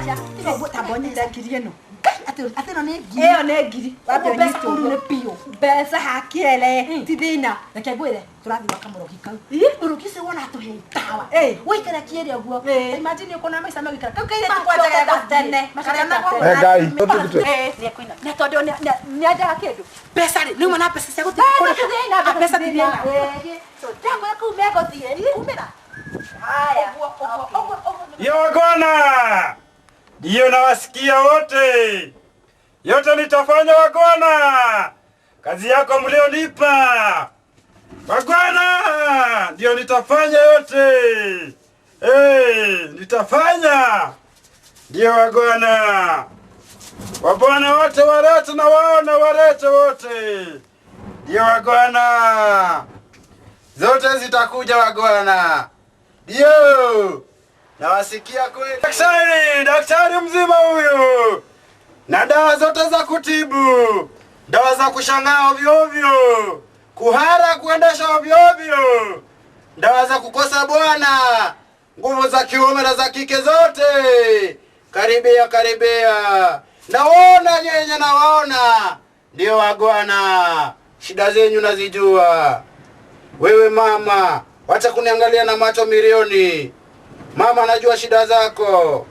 Aca, tiga ũguo tamba ũnyite ngiri ĩno. Ngai, atĩ ĩno nĩ ngiri. Ĩyo nĩ ngiri. Wambe Ũguo mbeca ũnyite ũru ũguo. nĩ biũ. Mbeca hakiele ti thĩna. Reke ngwĩre tũrathiĩ gwaka mũrogi kau. Mũrogi ũcio wona atũhe itawa. Waikara kĩerĩ ũguo. Imagine ũkona maica megũikara. Kau kairĩtu kwanja Macoka tene. Karĩa Eh, Ngai. Nĩekũina. Na tondũ nĩendaga kĩndũ. Mbeca rĩ, nĩuma na mbeca cia gũthiĩ Mbeca kũrĩha. ti thĩna, Ah, mbeca mbeca ti ti thĩna. thĩna. Ndakwĩra kũu megũthiĩ kumĩra. Haya. Ũguo, ũguo, ũguo, ũguo. Ndiyo wagwana, ndiyo nawasikia wote, yote nitafanya wagwana, kazi yako mlionipa wagwana, ndiyo nitafanya yote. Hey, nitafanya ndiyo wagwana, wabwana wote warete na waona warete wote, ndiyo wagwana, zote zitakuja wagwana, ndiyo nawasikia kweli. Daktari, daktari mzima huyu, na dawa zote za kutibu, dawa za kushangaa ovyo ovyo, kuhara, kuendesha ovyo ovyo, dawa za kukosa bwana, nguvu za kiume na za kike zote. Karibia, karibia, naona nyenye, nawaona ndio wagwana, shida zenyu nazijua. Wewe mama, wacha kuniangalia na macho milioni. Mama, najua shida zako.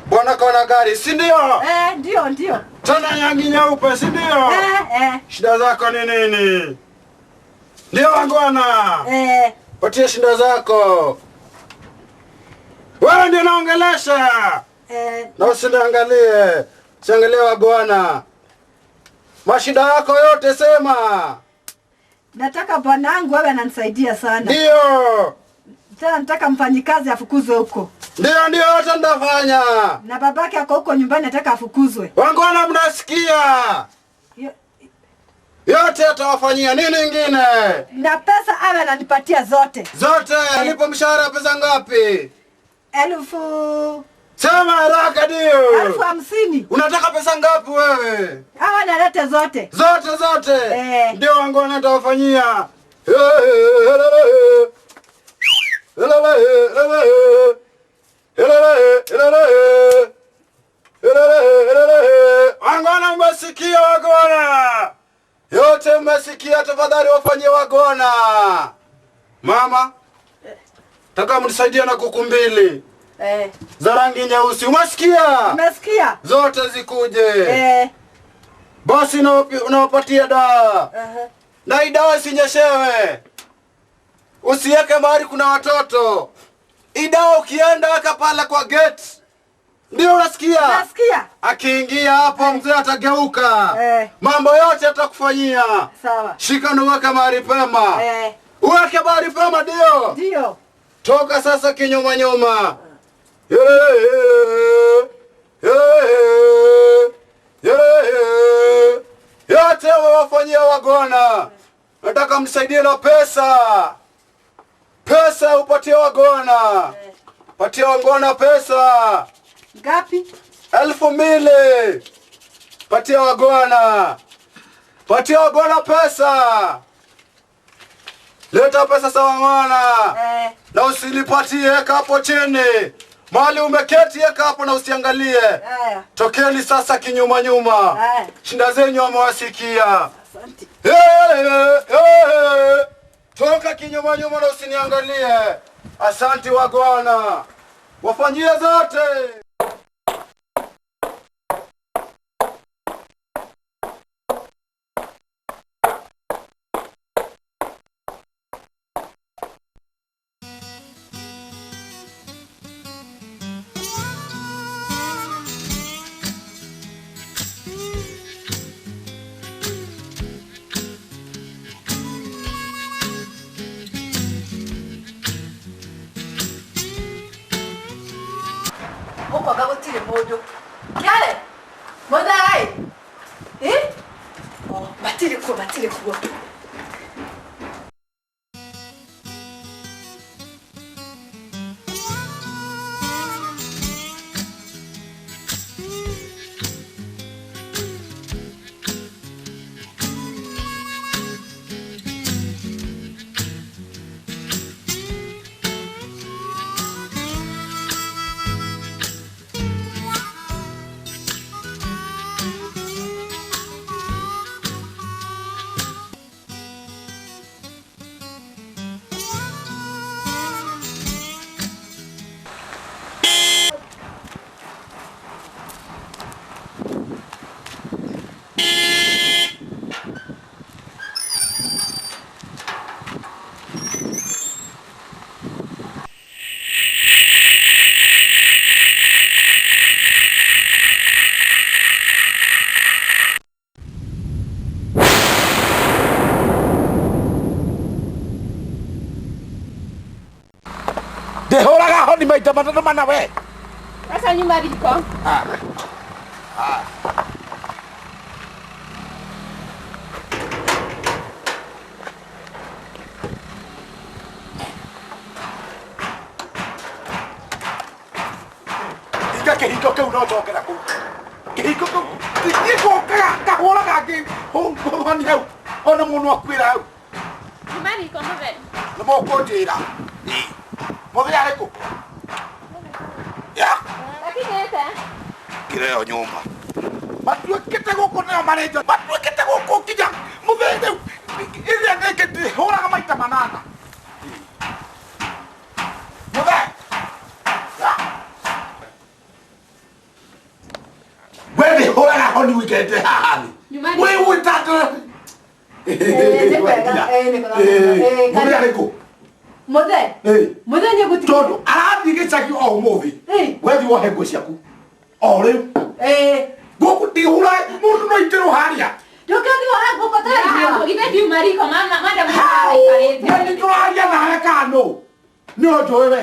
Bwana kaona gari, si ndio? Eh, ndio ndio. Tena yangi nyeupe, si ndio? Eh, eh. Shida zako ni nini? Ndio wangwana. Eh. Patia shida zako. Wewe ndio naongelesha. Eh. Na usiniangalie. Usiangalie wagwana. Mashida yako yote sema. Nataka bwanangu awe ananisaidia sana. Ndio. Tena nataka mfanyikazi afukuzwe huko. Ndio, ndio yote nitafanya. Na babake ako huko nyumbani nataka afukuzwe. Wangwana mnasikia? Yote atawafanyia nini ingine? Na pesa awe ananipatia zote. Zote. Alipo mshahara pesa ngapi? 1000. Sema haraka ndio. 50,000. Unataka pesa ngapi wewe? Hawa nalete zote. Zote zote. Ndio wangwana atawafanyia. Wangwana mmesikia wagwana. Yote mmesikia, tafadhali wafanyie wagwana. Mama, nataka mnisaidie na kuku mbili. Za rangi nyeusi. Umesikia? Umesikia? Zote zikuje. Basi nawapatia dawa. Na hii dawa isinyeshewe. Usiweke mahali kuna watoto. Hii dawa ukienda weka pale kwa gate. Ndio unasikia? Nasikia. Akiingia hapo mzee atageuka. Mambo yote atakufanyia. Sawa. Shika na uweke mahali pema. Uweke mahali pema ndio. Ndio. Toka sasa kinyuma nyuma. Yote wawafanyia wagwana. Nataka msaidie na pesa. Pesa upatie wagwana. Patia wagwana pesa. Ngapi? 2000. Patia wagwana. Patia wagwana pesa. Leta pesa za wagwana. Na usilipatie, weka hapo chini. Mahali umeketi weka hapo na usiangalie. Tokeni sasa kinyuma nyuma. Shinda zenyu amewasikia. Asante. Toka kinyuma nyuma na usiniangalie. Asante wagwana. Wafanyie zote. Ũkwanga gũtirĩ mũndũ. Kĩare? Mũthai? Eh? Oh, matirĩ kuo, matirĩ kuo. Ndĩhũraga honi maita matatũ mana we. Sasa nyuma riko. Ah. Ah. Iga kĩhingo kĩu no njokera kũu. Kĩhingo kĩu gĩgokaga kahũraga ngĩhũrani hau ona mũndũ akuĩra hau. Nyuma riko muthe. Nĩ mũkũnjĩra. Muthe arĩ kũ? Ya. Akinyĩte. Kĩreo nyũmba. Matuĩkĩte gũkũ nĩo marĩnja. Matuĩkĩte gũkũ nginya muthe rĩu ĩrĩa ndĩhũraga maita manana. Muthe. Wewe hũraga honi wĩikarĩte haha thĩ. Wĩ wĩtatũ. Muthe arĩ kũ? Muthe. Muthe nĩegũtiga. Tondũ arathiĩ gĩcagi o ũmũthĩ. Wethiĩ wohe nguo ciaku. O rĩu. Gũkũ ndihũra mũndũ no aitĩrwo harĩa. Ndũngĩthiĩ wohe nguo ũtarĩ. Githĩ ndiuma riko mama madam aikarĩte. We nĩtũraria nawe kana nũ? Nĩ ũnjũĩ we.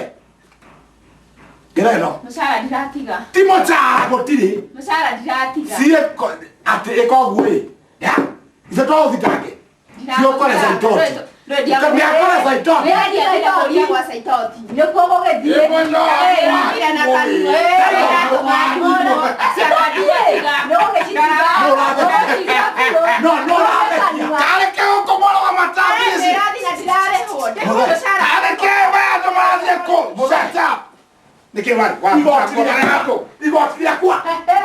Ngĩra ĩno. Mũcara ndiratiga. Ti mũcara gũtirĩ. Mũcara ndiratiga. Ciĩ atĩ ĩka ũguo ĩ. Ya. Ithe to ũthitange. Ciũkore Saitoti. Mĩakore Saitoti. Nĩkuo gũgĩthiĩ. No, no ũrathekia. Kareke gũkũ mwaro wa matambici. Kareke we andũ marathiĩ kũ? Shut up. Nĩkĩ warĩ? Igoti rĩakwa.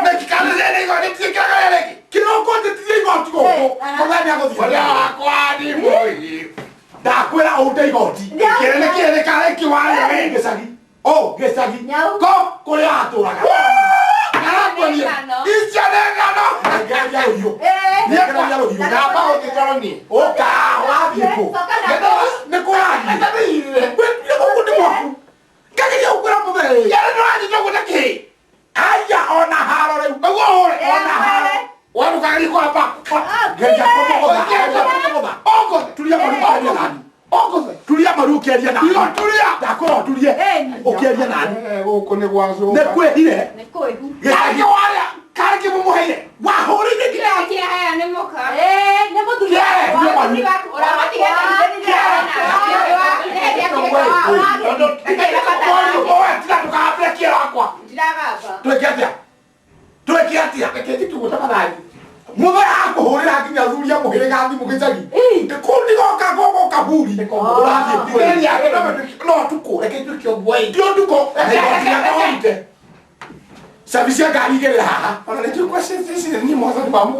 Nĩkĩkarĩrĩ igoti nĩkĩragara rĩngĩ. Kĩroko njĩtirie igoti gũkũ. Mũthenya nĩagũthiĩ. Ũrĩa wakwa nĩ mũhiũ. Ndakwĩra ũrute igoti. Kĩrĩ nĩkĩ karĩki warĩa wĩ gĩcagi. O gĩcagi. Ko kũrĩa atũraga. Arakuonia. Icio nĩ ng'ano. Ngeria rũhiũ. Ngeria rũhiũ. Ndamba gũthiĩ toro niĩ. Ũka ũrathiĩ kũ? Nĩ kũ ũrathiĩ? Wĩtire gũkũ nĩ gwaku. Ngageria gũkwĩra mũthee. Kĩrĩ ndũranyita ũguo nĩkĩ? Aya ona haro rĩu. Ũguo ũre ona haro. Warukaga kwamba. Geria kũmũgũtha. Ũngũthe. Turia maru ũkĩaria nani. Ũngũthe. Turia maru ũkĩaria nani. Turia. Ndakwĩra ũturie. Ũkĩaria nani. Gũkũ nĩ gwacoka. Nĩ kwĩhire. Nĩ kwĩhu. Gĩcagi warĩa. Karĩki mũmũheire. Wahũrĩire nginya. Kĩrahaya nĩ mũka. Nĩ mũthuri wakwa. Twĩke atĩa? Muthe akũhũrĩra nginya athuri a mũhĩrĩga thimũ gĩcagi. Kũu nĩgoka gũkũ kaburi. Ũrathiĩ no tukũ. Ti ũtukũ. Cabi cia ngari igĩrĩra haha.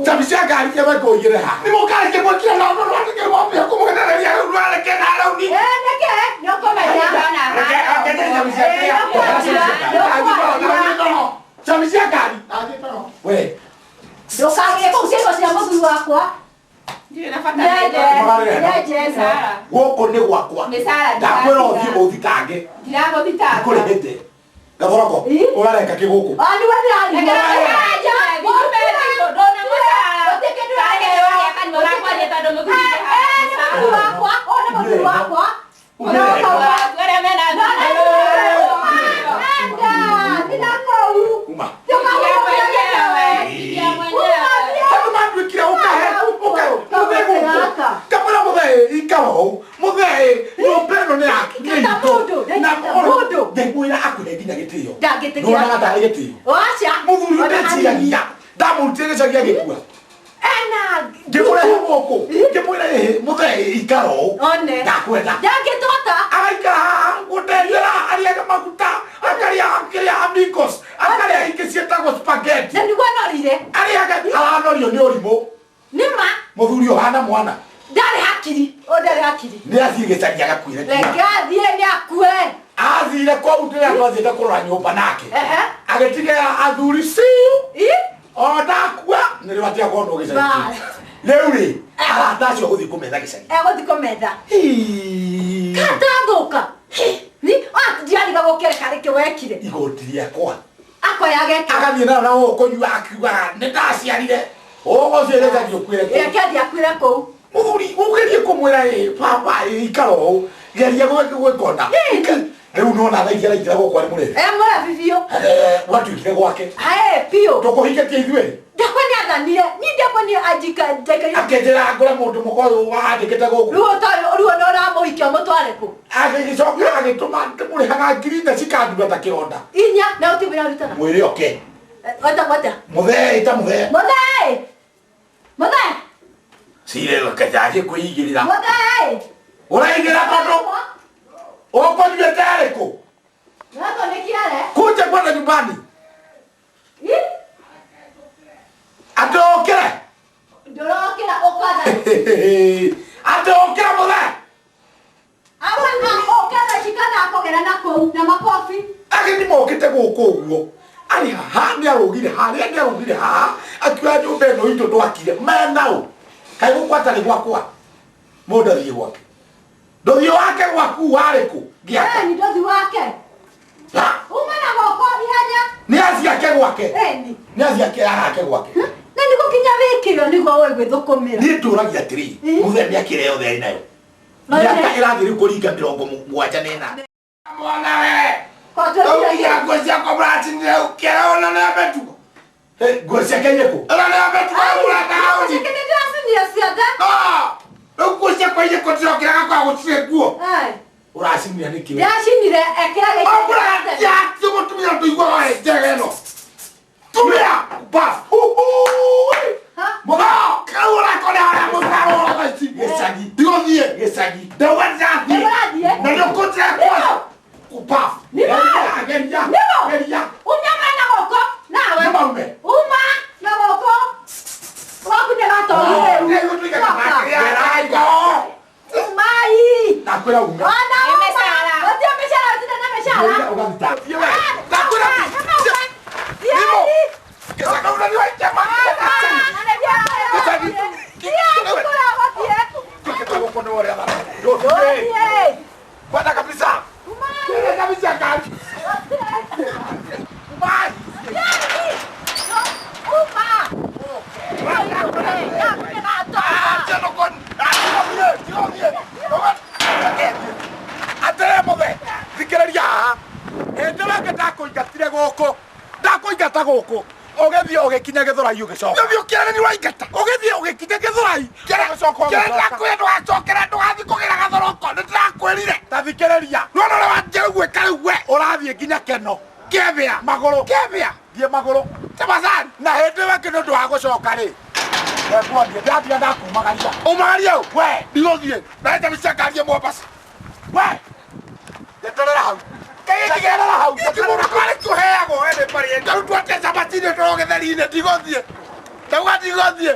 Cabi cia ngari ĩmwe ngũigĩrĩra haha. Nĩ mũkarĩkia gwĩkĩra na ũndũ rwandĩke kũmũhenereria rĩu rwareke na rauni. Nĩkĩ? Nĩ ũkũmenya. Cabi cia ngari. We. Ndũkagĩre kũu ciĩko cia mũthuri wakwa. Ndirĩ na bata. Gũkũ nĩ gwakwa. Ndakwĩra ũthiĩ ũthitange. Ndiragũthitanga. Ngũrĩhĩte. Gathoroko, ũrareka kĩ gũkũ? Uma. Andũ matuĩkire ũkahe ũkahe mũthee gũkũ. Kamwĩra mũthee ikara ũũ. Mũthee nyũmba ĩno nĩ yaku nĩ itũ. Na ngĩmwĩra akũhe nginya gĩtĩo. Ndonaga tarĩ gĩtĩo. Mũthuri ndeciragia. Ndamũrutire gĩcagi agĩkua. Ngĩmũrehe gũkũ. Ngĩmwĩra ĩhĩ mũthee ikara ũũ. Ndakwenda. Agaikara haha gũteng'era arĩage maguta akarĩa akĩrĩa amigos akarĩa ingĩ ciĩtagwo spaghetti. Arĩaga aranorio nĩ ũrimũ. Mũthuri ũhana mwana. Ndarĩ hakiri. Nĩ athiĩ gĩcagi agakuire. Reke athiĩ nĩ akue. Athire kũu ndĩrĩa twathiĩte kũrora nyũmba nake. Agĩtiga athuri ciu. O ndakua nĩrĩo atiga kuonwo gĩcagi. Rĩu rĩ arata acio gũthiĩ kũmetha gĩcagi. Egũthiĩ kũmetha. Katathũka. Ni ndiariga gũkĩreka rĩkĩ wekire. Igoti rĩakwa. Akoya geke. Agathiĩ nayo na gũkũ kũnyua akiugaga nĩ ndaciarire. Ũgũthiĩ gĩcagi ũkuĩre kũu. Reke athiĩ akuĩre kũu. Mũthuri ũgerie kũmwĩra ĩ baba ĩ ikara ũũ geria gwĩka ũna. Rĩu nona thaa ici araingĩra gũkũ arĩ mũrĩvi. E mũrebi biũ. Watuĩkire gwake. Ae biũ. Tũkũhikĩtie ithuĩ. Ndakwa nĩ athanire. Niĩ ndakwa nĩ anjika njaikarire. Akĩnjĩra ngũre mũndũ mũka ũyũ wandĩkĩte gũkũ. Rĩu ũtarĩ rĩu ona ũramũhikia ũmũtware kũ? Agĩgĩcoka agĩtũma ndĩmũrĩhaga 4,000 cikandura ta kĩronda. Inya na ũti wĩra ũrutaga. Mwĩre oke. Wetagwo atĩa? Mũthee ĩta mũthee. Mũthee! Mũthee! Cire reke kwĩigĩrĩra. Mũthee! Ũraigĩra tondũ ũkũnyuĩte ĩrĩkũ? Gakwa nĩ kĩare. Kuja kwenda nyumbani. Ĩ? Atĩ ũkĩre. Ndũrokĩra ũkatha. Atĩ ũkĩre mũthee. Awa ũkatha cikatha kũgera na kũu na makobi. Ageni mokĩte gũkũ ũguo. Arĩ haha nĩ arũgire harĩa nĩ arũgire haha akiuga nyũmba ĩno itũ twakire menaũ kaĩ gũkũ atarĩ gwakwa mũndũ athiĩ gwake ndũthiĩ wake gwaku warĩ kũ ngĩaka Ĩni ndũthi wake. Uma na gũkũ ihenya. nĩ aciake gwake Ĩni. nĩ aciake arake gwake Na nĩ gũkinya wĩkĩro nĩguo ũĩ gwĩthũkũmĩra. niĩ ndũragia atĩrĩ mũthee mĩaka ĩrĩa yothe arĩ nayo mĩaka ĩrathiĩ rĩu kũringa 74. Mwana we Taugia nguo ciakwa mũracinire ũkĩra ona nĩ mbetugo. Nguo ciake irĩkũ? Ĩno nĩ mbetugo mũrataũni. Ciake nĩ ndĩracinire ciothe. Rĩu nguo ciakwa irĩkũ ndĩrokĩraga kwa gũtirĩ nguo. Ũracinire nĩkĩ we? Ndĩracinire ekĩra gĩkĩ. Ũkũratia mũtumia ndũiguaga wĩ njega ĩno. Tumia bas. Mũthee kau ũrakora harĩa mũtaro thaa ici. Gĩcagi. Ndigũthiĩ. Gĩcagi. Ndauga ndĩrathiĩ. Nĩũrathiĩ? Na nĩũkũnjĩra kwa. Kupaf. Nimo. Geria. Nimo. Geria. Uma na gũkũ nawe. Nĩmaume. Uma na gũkũ. Waku nĩ gatogire rĩu. Umai. Nakwĩra ume. Ona uma. Mĩcara. Gũtirĩ mĩcara gũtirĩ na mĩcara. Nakwĩra Nimo. Gĩcagi ũrĩa nĩ waikia Gĩcagi. Gũkũ nĩ ũrĩa thara. Kwenda kabisa. Kwenda kabisa ngari. Umai. Atĩrĩ mũthee, thikĩrĩria haha. Hĩndĩ ĩrĩa ĩngĩ ndakũingatire gũkũ, ndakũingata gũkũ, ũgĩthiĩ ũgĩkinya Gĩthũrai ũgĩcoka. Ũgĩthiĩ ũkĩra nĩ waingata. Ũgĩthiĩ ũgĩkinya Gĩthũrai. Kĩrĩa ndakwĩra ndũgacokere ndũgathiĩ kũgĩra gathoroko, nĩ ndĩrakwĩrire. Ta thikĩrĩria. Nĩwona ũrĩa wanjia rĩu gwĩka rĩu we, ũrathiĩ nginya Keno. Kĩbĩa. Magũrũ. Kĩbĩa. Thiĩ magũrũ. Tabasari. Na hĩndĩ ĩyo ĩngĩ nĩ ũndũ wa gũcoka rĩ. Ndekuonie, ndatiga ndakumagaria. Umagaria ũ? We, ndigũthiĩ. Na njabi cia ngari ĩmwe basi. We, njeterera hau. Njeterera hau. Njeterera hau. Kũheagwo we nĩ mbarĩ. Rĩu twate cabaci-inĩ tũrĩ gĩtheri-inĩ, ndigũthiĩ. Ndauga ndigũthiĩ.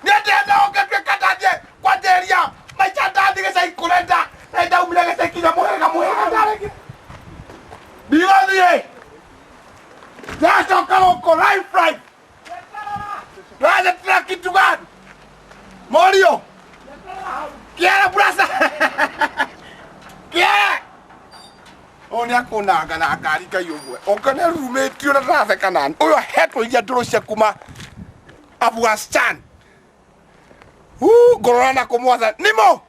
Niĩ ndĩrenda ũngĩtuĩka ndathiĩ kwanjĩrĩria maica ndathiĩ gĩcagi kũrĩa na ndaumire gĩcagi nginya mũhĩrĩga mũhĩrĩga ndarĩkia. Ndigũthiĩ. Ndacoka gũkũ life life. Ndĩrajetera kitu gani? Morio. Kiara brasa. Kiara. Ũyũ nĩ akũnanga na ngari Ngai ũmwe. Oka nĩ arurumĩtio na ndaratheka nani. Ũyũ ahetwo iria ndũrũ cia kuma Afghanistan. Ngorora na kũmwatha. Nimo.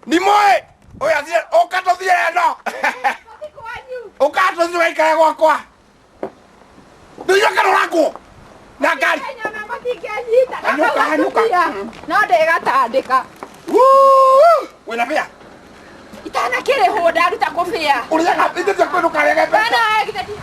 Nimo ĩ. Ũyũ athiĩ ũka tũthiĩ ĩno. Ũka tũthiĩ waikare gwakwa. Nĩũigua kana ũrangwo na ngari. Hanyũka, hanyũka. No ndĩgatandĩka. Wĩna mbĩa? Itanakĩrĩhwo ndaruta kũbĩa. Ũrĩaga ithe ciaku ndũkarĩage mbeca. Kana githĩ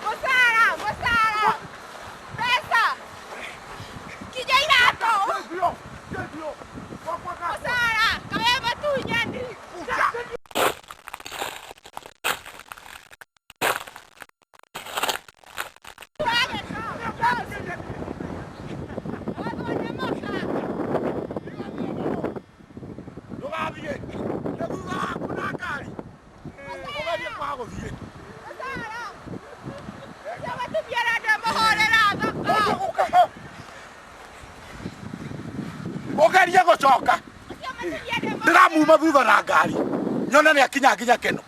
Mũcara, mũcara. Mbeca. Kinya iratũ. Mũcara, kawe matunyani. Ndũgathiĩ. Nĩ thutha waku na ngari. Ũgerie kwaga gũthiĩ. Ndegũcoka. Ndĩramuma thutha na ngari. Nyone nĩ akinya nginya Keno.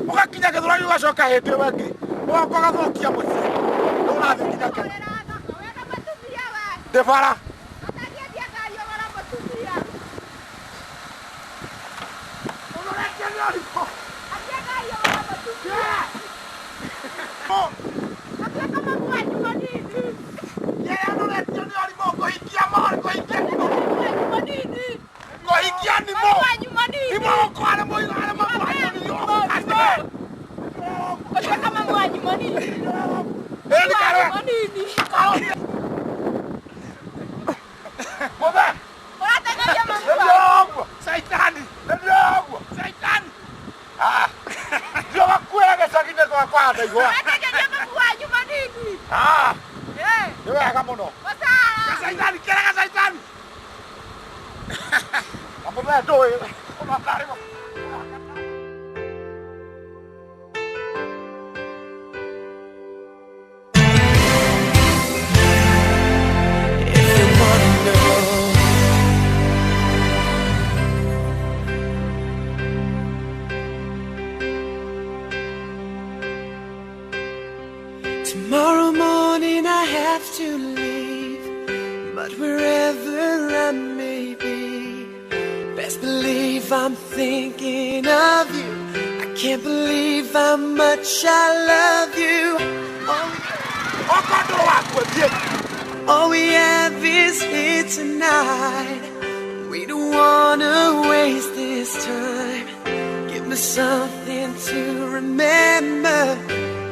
Ũgakinya Gĩthũrai ũgacoka hĩndĩ ĩyo ĩngĩ. Ũgoka ũgathũkia mũciĩ. Rĩu ũrathiĩ nginya Keno. Ndĩ bara. Nĩ wega mũno. Gacaitani, kĩra gacaitani. Na mũthee ndũĩ, ũmatarĩ If you wanna know. Tomorrow morning I have to leave, but wherever I may be, best believe I'm thinking of you. I can't believe how much I love you. Oh, Okorwo ndũrũ waku thiĩ. All we have is here tonight. We don't wanna waste this time. Give me something to remember.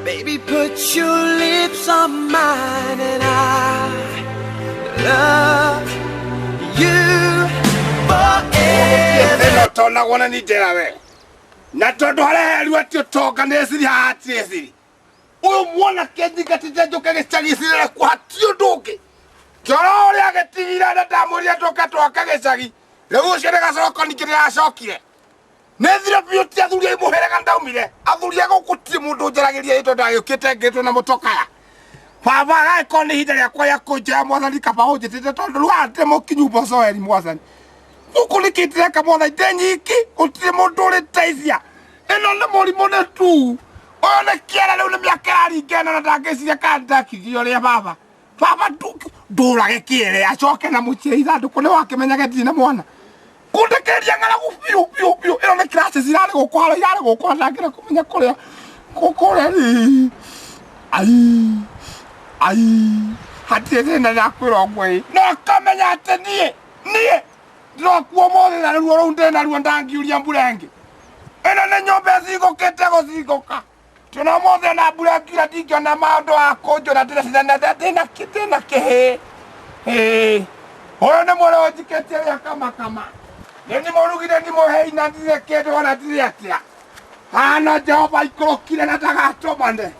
Baby, put your lips on mine, and I love you forever. Ĩno tonagwo na nĩ njera we. Na tondũ hareherirwo atĩ ũtonga nĩ ciri haha hatirĩ ciri. Ũyũ mwanake nyingatĩte njũke gĩcagi cirere kuo hatirĩ ũndũ ũngĩ. Kĩoro ũrĩa agĩtigire na ndamwĩrire tũke twake gĩcagi. Rĩu ũcio nĩ gacoko ningĩ nĩaracokire. Nĩ thire biũ ti athuri a mũhĩrĩga ndaumire. Athuri a gũkũ tirĩ mũndũ ũnjaragĩria ĩ tondũ agĩũkĩte ngĩtwo na mũtokaya. Baba agĩkorwo nĩ ihinda rĩakwa rĩa kũnjoya mwathani kaba ũnjĩtĩte tondũ rĩu haha ndĩ mũkinyu mboco mwathani. Gũkũ nĩkĩ ndĩreka mwathani ndĩ nyiki gũtirĩ mũndũ ũrĩteithia. Ĩno nĩ mũrimũ nĩ tu. Ũyũ nĩ kĩara rĩu nĩ mĩaka ĩraringa ĩno na ndangĩciria kana ndakithio ũrĩa baba. Baba ndũrage kĩere acoke na mũciĩ ithandũkũ nĩ wakĩmenyage ndirĩ na mwana. Kũndekereria ng'aragu biũ biũ biũ. Ĩno nĩ classes irarĩ gũkũ haro irarĩ gũkũ na ndangĩra kũmenya kũrĩa kũrĩa rĩ. Ai ai hatirĩ thĩna ndakwĩra ũguo ĩ. No kamenya atĩ niĩ niĩ ndĩrokua ũmũthĩ na ruo rũu ndĩ naruo ndangiuria mbura ĩngĩ. Ĩno nĩ nyũmba ĩcingũkĩte gũcingũka. Tũna ũmũthĩ ona mbura ĩngiura ndingĩona maũndũ wa kũnjũra ndĩna kĩhĩ. Ĩĩ. Ũyũ nĩ mwĩrĩ ũnjikĩtie wĩa kamakama. Nĩ ndĩmũrugire ndĩmũhei na ndirĩ kĩndũ ona ndirĩ atĩa. Hana Jehova ikũrũkire na ndagatũmane.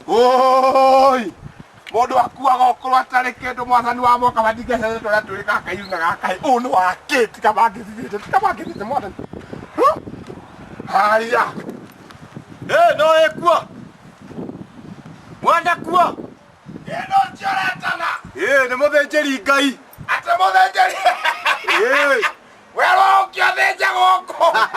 Oi! Mũndũ akuaga ũkũrũ atarĩ kĩndũ mwathani wa moka matingĩcete tũrĩa twĩrĩ gaka iru na gaka ũũ nĩ wakĩ tiga mangĩthithĩte tiga mangĩthithĩte mwathani. Haya. Ĩ no ĩkuo. Mwenda kuo. Ĩno njoretana. Ĩ nĩ mũthĩnjĩri Ngai. Atĩ mũthĩnjĩri. Ĩ. Werwo ũkĩothĩnja gũkũ.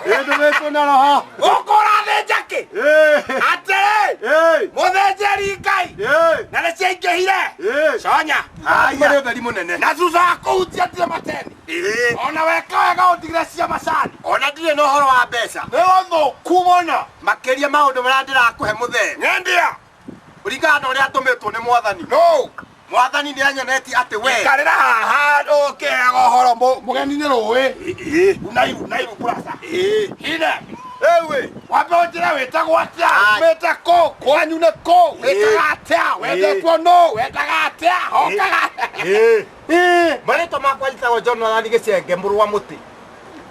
Ĩ ndũmĩtwo na roho. Gũkũ ũrathĩnja kĩ? Ĩ. Atĩrĩ. Ĩ. Mũthĩnjĩri Ngai. Ĩ. Na nĩ ciaingĩhire. Ĩ. Conya. Haya. Nĩ ũtheri mũnene. Na thutha wa kũhutia ndirĩ mateni. Ĩ. Ona weka wega ũndigire cia macani. Ona ndirĩ na ũhoro wa mbeca. Nĩ ũthũku mũno. Makĩria maũndũ marĩa ndĩrakũhe mũthee. Nyendia. Kũringana na ũrĩa ndũmĩtwo nĩ mwathani. No. Mwathani nĩ anyonetie atĩ we. Ikarĩra haha ũkĩheaga ũhoro mũgeni nĩ rũĩ. Ĩ. Unairu nairu kurasa. Ĩ. Hine. Ewe. Wambe ũnjĩre wĩtagwo atĩa? Ai. Umĩte kũ? Kwanyu nĩ kũ? Wĩkaga atĩa? Ĩ. Wendetwo nũ? Wendaga atĩa? Hokaga. Ĩ. Ĩ. Marĩtwa makwa njĩtagwo Jonathan Gĩcenge mũrũ wa mũtĩ.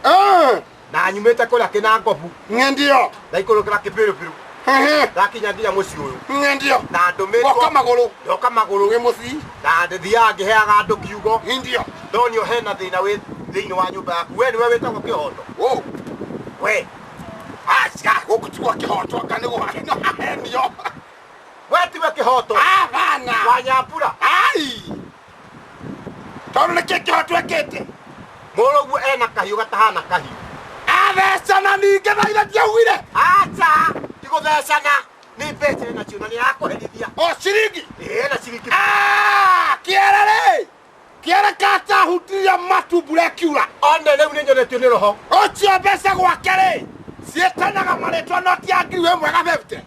Ĩ. Na nyumĩte kũrĩa Kĩnangobu. Ng'endio. Ndaikũrũkĩra Kĩbĩrũbĩrũ. Hehe. Ndakinya nginya mũciĩ ũyũ. Ng'endio. Na ndũmĩtwo. Woka magũrũ. Ndoka magũrũ. Wĩ mũcii. Na ndĩthiaga ngĩheaga andũ kiugo. Ndio. Ndonio hena thĩna wĩ thĩinĩ wa nyũmba yaku. We nĩwe wĩtagwo Kĩhoto. Wũ. We. Aca gũkũ ti gwa kĩhoto anga nĩ gwahenio. We tiwe Kĩhoto. Abana. Wa Nyambura. Ai. Tondũ nĩkĩ kĩhoto ekĩte? Mũrũguo ena kahiũ gatahana kahiũ. Athecana ningĩ na ira ndiaugire. Acha, ti gũthecana. Nĩ mbeca enacio na nĩ arakũherithia. O ciringi? Ĩĩ ena ciringi. Ah, kĩere rĩ. Kĩere katahutirie matu mbura ĩkiura. One rĩu nĩ nyonetio nĩ roho. Ũcio mbeca gwake rĩ ciĩtanaga marĩtwa noti ya 1000 ga 50.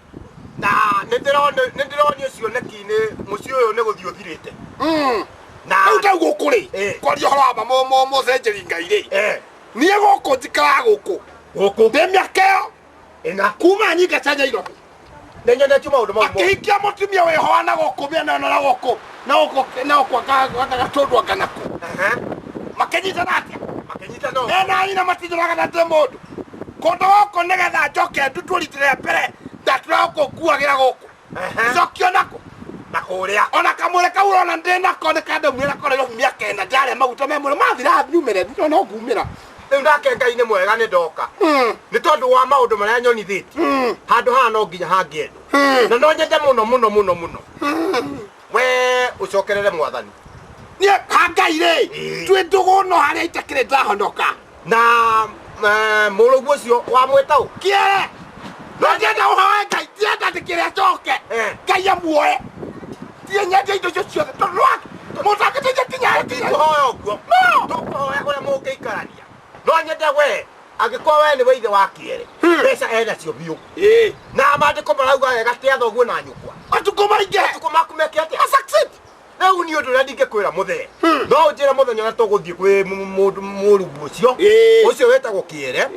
Na nĩ ndĩronio cioneki-inĩ mũciĩ ũyũ nĩ gũthiĩ ũthirĩte. Na rĩu tau gũkũ rĩ kwaria ũhoro wa ma mũthĩnjĩri Ngai rĩ niĩ gũkũ njikaraga gũkũ gũkũ ndĩ mĩaka ĩyo ĩna kuma nyinga cha Nairobi. Nĩ nyonetio maũndũ mau mothe. Akĩhikia mũtumia wĩho na gũkũ mĩena ĩno na gũkũ na gũkũ na gũkũ gatũndũ anga nakũ. Makĩnyitana atĩa? Makĩnyitana. Ena nyina matinjũraga na ndĩ mũndũ. Kũndũ gũkũ nĩgetha njoke ndutwo rita rĩa mbere ndatũra gũkũ nguagĩra gũkũ. Njokio nakũ? Na kũrĩa. Ona kamwĩrĩ kau ũrona ndĩ nako nĩ kandĩmwĩra nako Nairobi mĩaka ĩna ndarĩa maguta me mwĩrĩ mathira nyumĩre no ngumĩra. Rĩu nake Ngai nĩ mwega nĩ ndoka. Nĩ tondũ wa maũndũ marĩa nyonithĩtie. Handũ haha no nginya hangĩendwo. Na no nyende mũno mũno mũno mũno. We ũcokerere mwathani. Niĩ ha Ngai rĩ twĩ ndũgũ no harĩa itakĩrĩ ndahonoka. Na mũrũguo ũcio wamwĩta ũ? Kĩere. No ndienda ũhoe Ngai, ndienda ndĩkĩre acoke. Ngai amuoe. Ndiĩ nyende indo icio ciothe tondũ mũndũ angĩteithia kinya Tũtikũhoya ũguo. Tũkũhoya ũrĩa mũngĩikarania. No nyende we angĩkorwo we nĩwe ithe wa kĩere mbeca enacio biũ. Na maandĩko marauga wega tĩa thoguo na nyũkwa. Matukũ maingĩ. Matukũ maku meke atĩa? Rĩu niĩ ũndũ ũrĩa ndingĩkwĩra mũthee no ũnjĩre mũthenya ũrĩa tũgũthiĩ kwĩ mũrungu ũcio ũcio wĩtagwo kĩere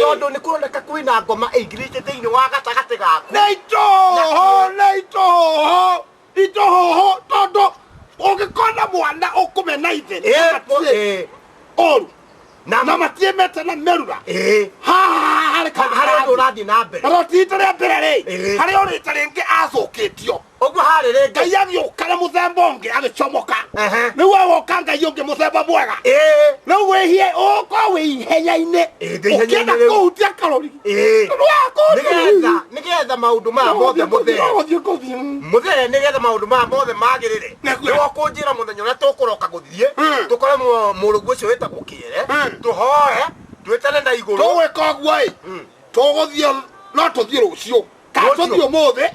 tondũ nĩ kũroneka kwĩna ngoma ĩingĩrĩte thĩinĩ wa gatagatĩ gaku. Nĩ itũhũhũ, nĩ itũhũhũ, itũhũhũ tondũ ũngĩkona mwana ũkũmena ithe ũru na matiĩmete na mĩrura haha harĩ harĩ ũndũ ũrathiĩ na mbere. Na ti rita rĩa mbere rĩ harĩ o rita rĩngĩ acũkĩtio. Ũguo harĩ rĩngĩ. Ngai agĩũka na mũthemba ũngĩ agĩcomoka. Rĩu agoka Ngai ũngĩ mũthemba mwega. Rĩu wĩhie ũkorwo wĩ ihenya-inĩ ũkĩenda kũhutia karori. Nĩgetha maũndũ maya mothe mũthee mũthee nĩgetha maũndũ maya mothe magĩrĩre nĩwe ũkũnjĩra mũthenya ũrĩa tũkũroka gũthiĩ tũkore mũrũguo ũcio wĩtagwo kĩere tũhoe twĩtane na igũrũ. Tũgwĩka ũguo ĩ tũgũthiĩ no tũthiĩ rũciũ kana tũthiĩ ũmũthĩ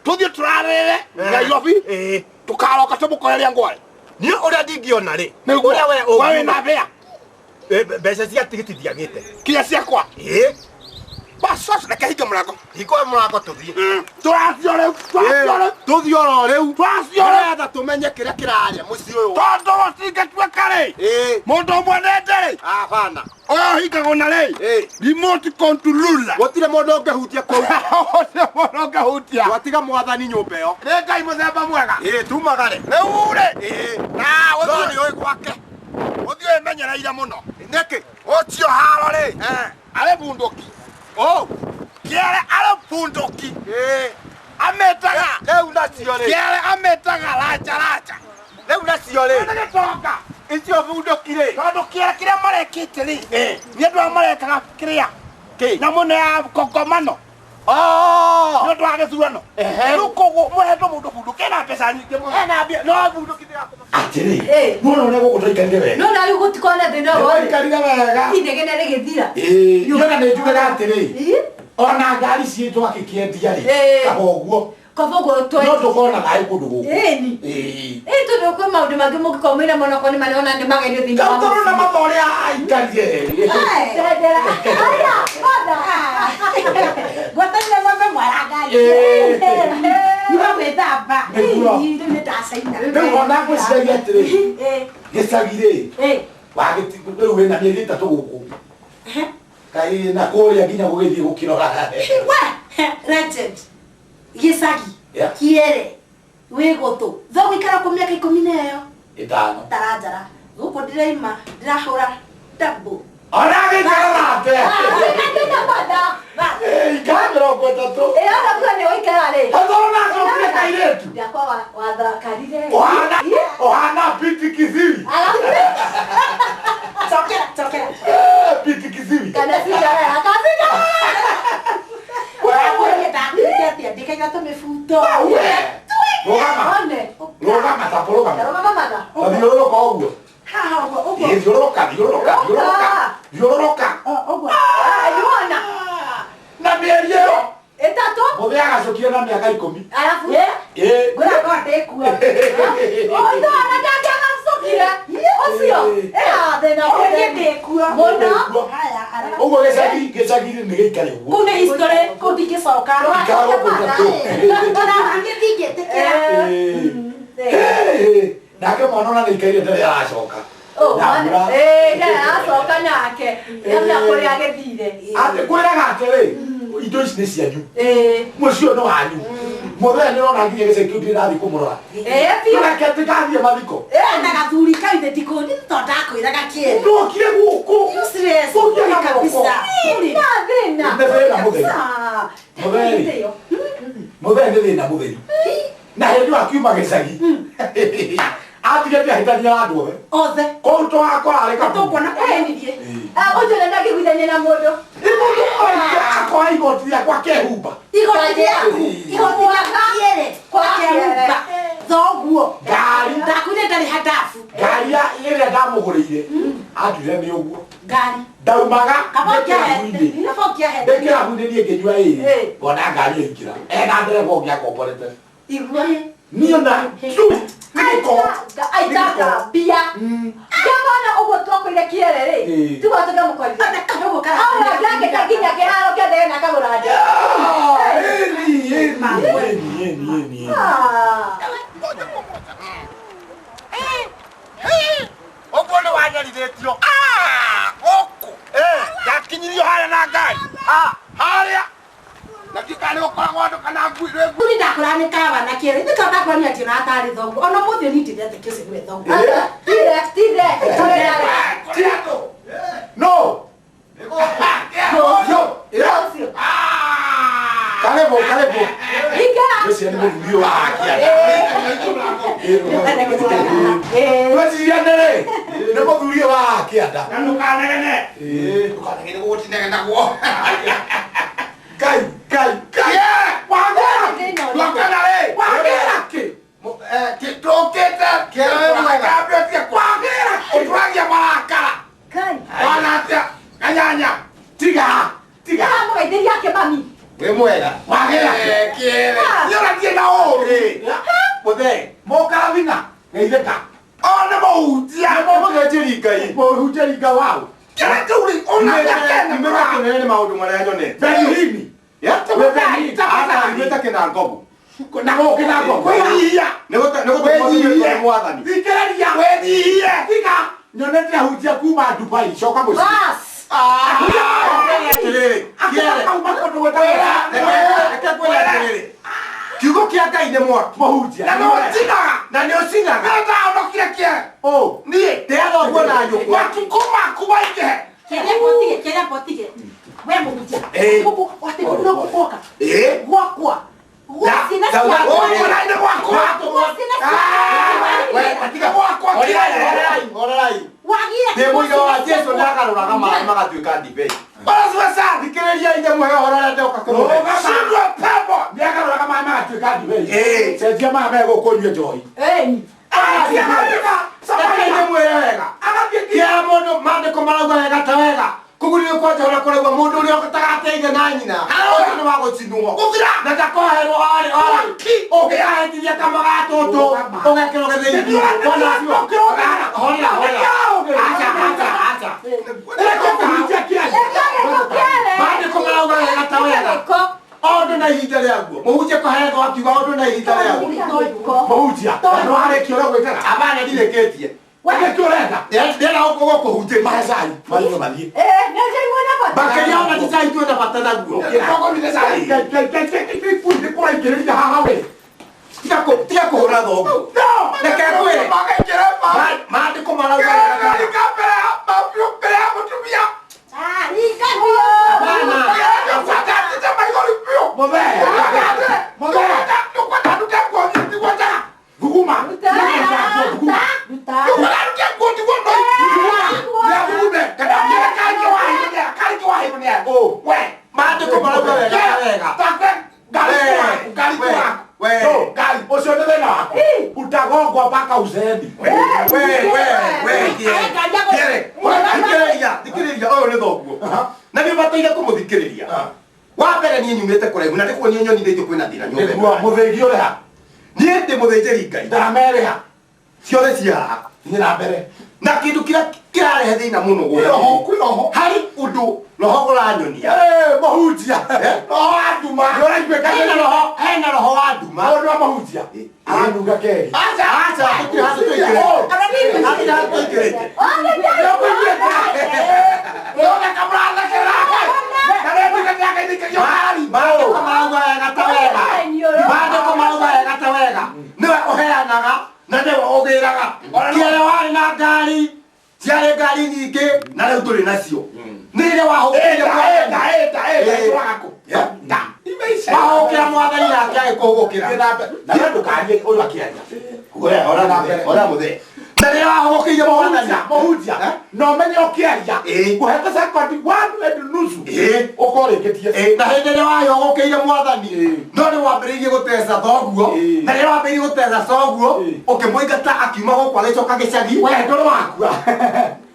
tũthiĩ tũrarĩrĩre Nairobi tũkaroka tũmũkore rĩa ngware. Niĩ ũrĩa ndingĩona rĩ ũrĩa we ũngiuga wĩna mbĩa mbeca cia tigiti ndiagĩte kinya ciakwa. Bas reke hinge mũrango. Hingũra mũrango tũthiĩ. Tũracio rĩu, tũracio rĩu. Tũthiĩ oro rĩu. Tũracio rĩu. Nĩgetha tũmenye kĩrĩa kĩrarĩa mũciĩ ũyũ. Tondũ gũtingĩtuĩka rĩ mũndũ ũmwe nende rĩ Hapana. Ũyũ ũhingagwo na rĩ remote controller. Gũtirĩ mũndũ ũngĩhutia kũu. Gũtirĩ mũndũ ũngĩhutia. Twatiga mwathani nyũmba ĩyo. Nĩ Ngai mũthemba mwega. Tumagare. Rĩu rĩ na No nĩ ũĩ gwake. Ũthiĩ wĩmenyereire mũno. Nĩkĩ? Ũcio haro rĩ arĩ bunduki. Kĩere arĩ bunduki. Amĩtaga. Rĩu nacio rĩ. Kĩere amĩtaga raja raja. Rĩu nacio rĩ. Nĩ gĩtonga. Icio bunduki rĩ. Tondũ kĩere kĩrĩa marekĩte rĩ nĩ andũ arĩa marekaga kĩrĩa nyamũ nĩ ya kongomano. Nĩ ũndũ wa gĩthurano. Rĩu koguo mũhetwo mũndũ bunduki ena mbeca nyingĩ mũno. Ena mbia no bunduki ndĩrakũma. Atĩrĩ muona ũrĩa gũkũ twaikarire wega. No na rĩu gũtikorwo na thĩna o wothe. Twaikarire wega. Inegene rĩgĩthira. Niona nĩ njugaga atĩrĩ ona ngari ciitũ akĩkĩendia rĩ kaba ũguo. Kaba ũguo no tũkorwo na thayũ kũndũ gũkũ. Ĩni. Ĩ tondũ kwĩ maũndũ mangĩ mũngĩkorwo mwĩna mono okorwo nĩ marĩa nĩ magerio thĩinĩ wa Tondũ na matha ũrĩa aikarire. Ndendera. Aya, mother. Ngwatanĩro ng'ombe mwara ngari. Nĩ gwĩthamba. Nĩguo. Rĩu nĩ ndacaina. Rĩu ona ngwĩciragia atĩrĩ gĩcagi rĩ rĩu wĩna mĩeri ĩtatũ gũkũ kaĩ na kũrĩa nginya gũgĩthiĩ gũkĩrora. We legend. Gĩcagi kĩere wĩ gũtũ thogũikara kũ mĩaka 15 Ĩtano. Taranjara gũkũ ndĩraima ndĩrahũra double. Ona gĩikara nake. Ikara 30. Ĩyo kuo nĩ ũikara rĩ. Tondũ nacokire kairĩtu. Ndakwa wathakarire. Ũhana Piti Kiziwi. Cokera, cokera. Piti Kiziwi. Kana cigarera, kana Wewe ndakwĩrire atĩa ndĩkaigua tũmĩbuto. Rũgama. One. Rũgama ta rũgama. Rũgama matha. Tathiũrũrũka ũguo. Haha ũguo ũguo. Ĩ, thiũrũrũka thiũrũrũka thiũrũrũka thiũrũrũka. Ũguo. Nĩwona Na mĩeri ĩyo ĩtatũ mũthee agacũkia na mĩaka 10. arabu Ĩ. Ngwĩra ngorwo ndĩkuo. ũtona ndangĩagacũkire ũcio ĩha thĩna Ũrĩa ndĩkuo. mũno. Haya, ara. Ũguo gĩcagi gĩcagi-inĩ nĩ gĩikare ũguo. Kũu nĩ history, kũu ndingĩcoka. Ikara gũkũ itatũ. Ona niĩ ndingĩtĩkĩra. Ĩ. Nake mwana ona nĩ aikaire ndarĩ aracoka. Na mbura. Ĩĩ ndarĩ aracoka nake nĩamenya kũrĩa agĩthire. Atĩ kwĩraga atĩrĩ, indo ici nĩ cianyu. Ĩĩ. Mũciĩ ũyũ nĩ wanyu. Mũthee nĩ ũrona nginya gĩcagi kĩu ndirĩ ndathiĩ kũmũrora. Ĩĩ biũ. Reke tũgathiĩ mathiko. Na gathuri kau ithe ndikũni to ndakwĩraga kĩene. Ndokire gũkũ. Useless. Ũkire na kabisa. Na thĩna. Nĩ thĩna mũtheri. Mũtheri. Mũtheri nĩ thĩna mũtheri. Na hĩndĩ ĩyo akiuma gĩcagi. Atigĩte ahĩtania na andũ othe. Othe. Kũu tũgakora arĩ kaburi. Tũkuona kũhenirie. Ũcio nĩ ndangĩiguithania na mũndũ. Nĩ mũndũ oige akoya igoti rĩakwa akehumba. Igoti rĩaku. Igoti rĩaku kĩere. Kwa Akehumba. Thoguo. Ngari. Ndakwĩrire ndarĩ handabu. Ngari ĩrĩa ndamũgũrĩire. Atuire nĩ ũguo. Ngari. Ndaumaga Kaba ndĩ kĩrabu-inĩ. ũngĩahe. Kaba ũngĩahe. Ndĩ kĩrabu-inĩ niĩ ngĩnyua ĩrĩ. Ngona ngari ĩingĩra. Ena ndereba ũngĩ akomborete. Igua. Niĩ ona tu nĩ gĩko. Aitaga mbia. Ngiamona ũguo twakwĩire kĩere rĩ. Ĩĩ. Tiguo tũngĩamũkorire. Ona kadogo kara. Au ndangĩte nginya kĩharo kĩa ndege na akagũra ndege. Ĩni, ĩni, ĩni, ĩni, ĩni. Ũguo nĩ wanyarithĩtio. Gũkũ. Ndakinyirio harĩa na ngari. Harĩa. Na ndiũĩ kana nĩ gũkoragwo andũ kana ngui rĩ ngui. Kuri ndakũra nĩ kawa na kĩere. Ithe kawa ndakũra nĩ atĩ atarĩ thoguo. Ona mũthĩ niĩ ndĩretĩkia ũcio nĩwe thoguo. Tire, tire. Kũrĩ andũ. No. Nĩ gũkũ. Yo. Ũcio. Karibu, karibu. Ingĩra. Ũcio nĩ mũthuri ũyũ wa kĩanda. Ĩĩ. Tweciria nĩ nĩ mũthuri ũyũ wa kĩanda. Na ndũkanegene. Ndũkanegene gũgũtinegenagwo. Ngai, Ngai, Ngai. Wagĩra. Ndũkana rĩ. Wagĩra kĩ? Tũkĩte. Kambĩtie Wagĩra kĩ? ũtũragia marakara. Ngai. Wana atĩa? Kanyanya. Tiga. Tiga. Ndĩramũgeithĩria ake mami. Wĩ mwega. Wagĩra kĩ? Kĩere. Niĩ ona ndirĩ na ũũru. Mũthee. Mũkarathina. Geithĩka. O nĩ mũhunjia. Nĩ mũthĩnjĩri Ngai. Mũhunjĩri Ngai waũ. Kĩrĩa kĩu rĩ, ona kĩakena. Nimenya kĩnene nĩ maũndũ marĩa nyonete. Benihini. Aca ithuĩ ta kĩna ngobu. Na gũkĩ na ngoko. Wĩnyihia. Nĩ gũtũmwo mwathani. Thikĩrĩria. Wĩnyihie. Tiga. Nyonete ahunjia kuma Dubai. Coka mũciĩ. Bas. Atĩrĩrĩ, kĩere. Akauma kũndũ gwĩtagwo Reke ngwĩre atĩrĩrĩ. Kiugo kĩa Ngai nĩ mwaki. mũhunjia. Na nĩ ũcinaga. Na nĩ ũcinaga. Nĩ ndahonokire kĩere. Ũ. Niĩ. Tĩa thoguo na nyũkwa. Matukũ maku maingĩhe. Kĩrĩa botige, kĩrĩa botige. We mũhunjia. Ĩĩ. Gũkũ atĩ no gũkoka. Ĩĩ. Gwakwa. Gũcina Ndauga- ciakwa. Ũguo na nĩ gwakwa. Gũcina ciakwa. We, tiga. Gwakwa kĩere. Horerai, horerai. Wagire. Ndĩ mũira wa Jesũ nĩagarũraga maaĩ magatuĩka ndibei. Bwana siwe sana. Thikĩrĩria ithe mũhe ũhoro ũrĩa ndoka kũmũhe. Shindwe pepo. Nĩagarũraga maaĩ magatuĩka ndibei. Ĩĩ. Cenjia maya me gũkũ ũnyue njohi. Ĩni. Reke ndĩmwĩre wega. Kĩera mũndũ maandĩko marauga wega ta wega. Kũgurĩrwo kwa Jehova kũraigua mũndũ ũrĩa ũtagateithia na nyina. Ũcio nĩ wa gũcinwo. Gũthira. Na ndakoherwo orĩ ora. Ũngĩahĩtithia kama ga tũtũ ũgekĩrwo gĩthĩi. Horera, horera. Aca, aca, aca. Reke kũhunjia kĩaria. Gĩko kĩere. Maandĩko marauga wega ta wega. Gĩko. Ũndũ na ihinda rĩaguo. Mũhunjia kũheretwo akiuga ũndũ na ihinda rĩaguo. Gĩko. Mũhunjia. Na nĩwarĩkia ũrĩa gwĩkaga. Abana ndirĩkĩtie. Nĩkĩ ũrenda? Ndĩrenda gũkũhunjĩria. Mahe cai. Manyue mathiĩ. Ĩĩ, nĩ njũĩ mwĩna bata. Makĩria ona ti cai twĩna bata naguo. Gĩkũgũrire cai. Ngai, Ngai, Ngai, Ngai, Ngai, nĩ kũraingĩrĩria haha we. Tiga kũhũra thoguo. No. Reke ngwĩre. Magaikĩra ma. Maandĩko marauga wega ta wega. Kĩrĩa mbere ya mbere ya mũtumia. Ah, ringa biũ. Bana. Kĩrĩa nĩkwenda maithori biũ. Mũthee. Mũthee. Nĩkwenda nduke nguo ndigwo njega. Thuguma. Ruta. Thuguma. Ruta. Nĩkwenda nduke nguo ndigwo ndoi. Nĩathugume. Kana kĩrĩa karĩkĩ wahĩrwo karĩkĩ wahĩrwo nĩ Ũ. We. Maandĩko marauga wega ta wega. Take ngari We. waku, ngari We. waku. We. No, Ngai, ũcio nĩ thĩna waku. Utago Amerogwa mpaka uzeeni. We kiere. Thikĩrĩria ũyũ nĩ thoguo. Na nĩ ũbataire kũmũthikĩrĩria. Wa mbere niĩ nyumĩte kũraihu na nĩkuo niĩ nyonithĩtio kwĩna thĩna nyũmba. Nĩguo mũthĩgi ũrĩ ha? Niĩ ndĩ mũthĩnjĩri Ngai. Ndarama ĩrĩ ha? Ciothe ciĩ haha. Thiĩ na mbere. Na kĩndũ kĩrĩa kĩrarehe thĩna mũno Kwĩ roho. Harĩ ũndũ roho ũranyonia. Mũhunjia. Roho wa nduma. Nĩũraiguĩka Hena roho wa nduma. Ũyũ nĩ wa mũhunjia. Aranunga keri. Aca, tũtirĩ handũ tũingĩrĩte. Hatirĩ handũ tũingĩrĩte. Ũroneka mũrathekerera. Na rĩu nĩndĩrageithĩkĩrio ngari. Maandĩko marauga wega ta wega. Maandĩko marauga wega ta wega. Nĩwe ũheanaga na nĩwe ũgĩraga. Kĩrĩa warĩ na ngari, ciarĩ ngari nyingĩ na rĩu ndũrĩ nacio. Nĩ rĩrĩa wahũkĩire wahũkĩra mwathani nake agĩkũhũgũkĩra. Na we ndũkarie ũyũ akĩaria. Ora mũthee. Na rĩrĩa wahũgũkĩire mwathani Mũhunjia. Na ũmenye ũkĩaria. Ngũhete sekondi 1.5. Ũkorwo ũrĩkĩtie. Na hĩndĩ ĩrĩa wahũgũkĩire mwathani no nĩ wambĩrĩirie gũteca thoguo. Na rĩrĩa wambĩrĩirie gũteca thoguo ũkĩmũingata akiuma gũkũ agĩcoka gĩcagi. We ndũrĩ wakua.